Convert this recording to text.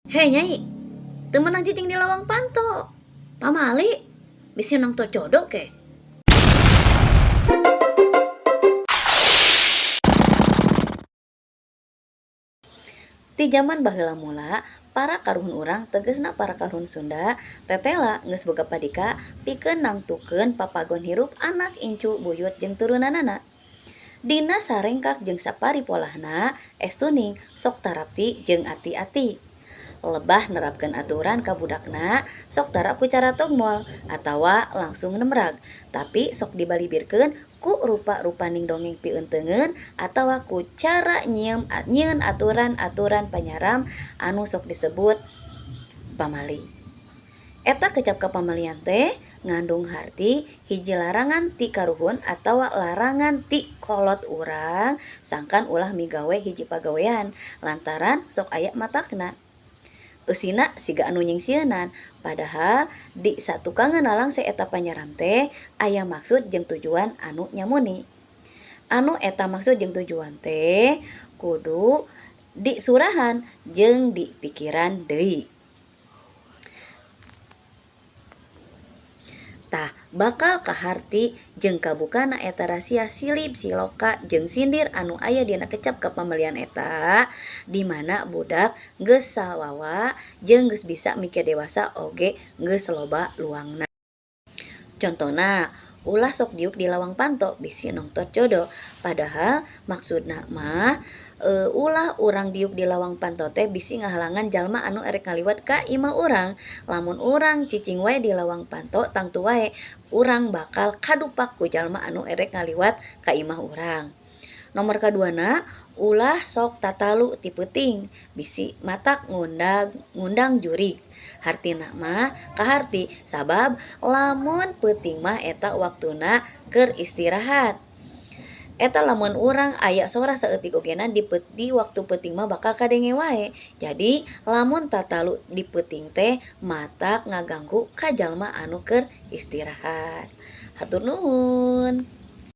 Hei nyai, teu meunang cicing di lawang panto. Pamali, bisi nang tocodo ke. Ti jaman baheula mula, para karuhun urang tegesna para karuhun Sunda tetela geus boga padika pikeun nangtukeun papagon hirup anak incu buyut jeung turunanana. Dina sarengkak jeung saparipolahna, estuning sok tarapti jeung ati-ati. Lebah nerapkeun aturan ka budakna sok tara ku cara togmol atawa langsung nemrag, tapi sok dibalibirkeun ku rupa-rupaning dongeng pieuteungeun atawa ku cara nyieun aturan-aturan panyaram anu sok disebut pamali. Eta kecap kapamalian teh ngandung harti hiji larangan ti karuhun atawa larangan ti kolot urang sangkan ulah migawe hiji pagawean lantaran sok aya matakna. Eusina siga anu nyingsieunan, padahal di satukangan lalangse eta panyaram teh aya maksud jeung tujuan anu nyamuni. Anu eta maksud jeung tujuan teh kudu disurahan jeung dipikiran deui. Tah bakal kaharti jeung kabukana eta rahasia silib siloka jeung sindir anu aya dina kecap kapamalian eta di mana budak geus sawawa jeung geus bisa mikir dewasa oge geus loba luangna. Contona, ulah sok diuk di lawang panto bisi nongtot jodoh. Padahal maksudna mah ulah urang diuk di lawang panto teh bisi ngahalangan jalma anu erek ngaliwat ka imah urang. Lamun urang cicing wae di lawang panto tangtu wae urang bakal kadupak ku jalma anu erek ngaliwat ka imah urang. Nomor kaduana, ulah sok tatalu ti peuting bisi matak ngundang jurig. Hartina mah kaharti sabab lamun peuting mah eta waktuna keur istirahat. Eta lamun urang aya sora saeutik ogena di waktu peuting mah bakal kadenge wae. Jadi lamun tatalu di peuting teh matak ngaganggu ka jalma anu keur istirahat. Hatur nuhun.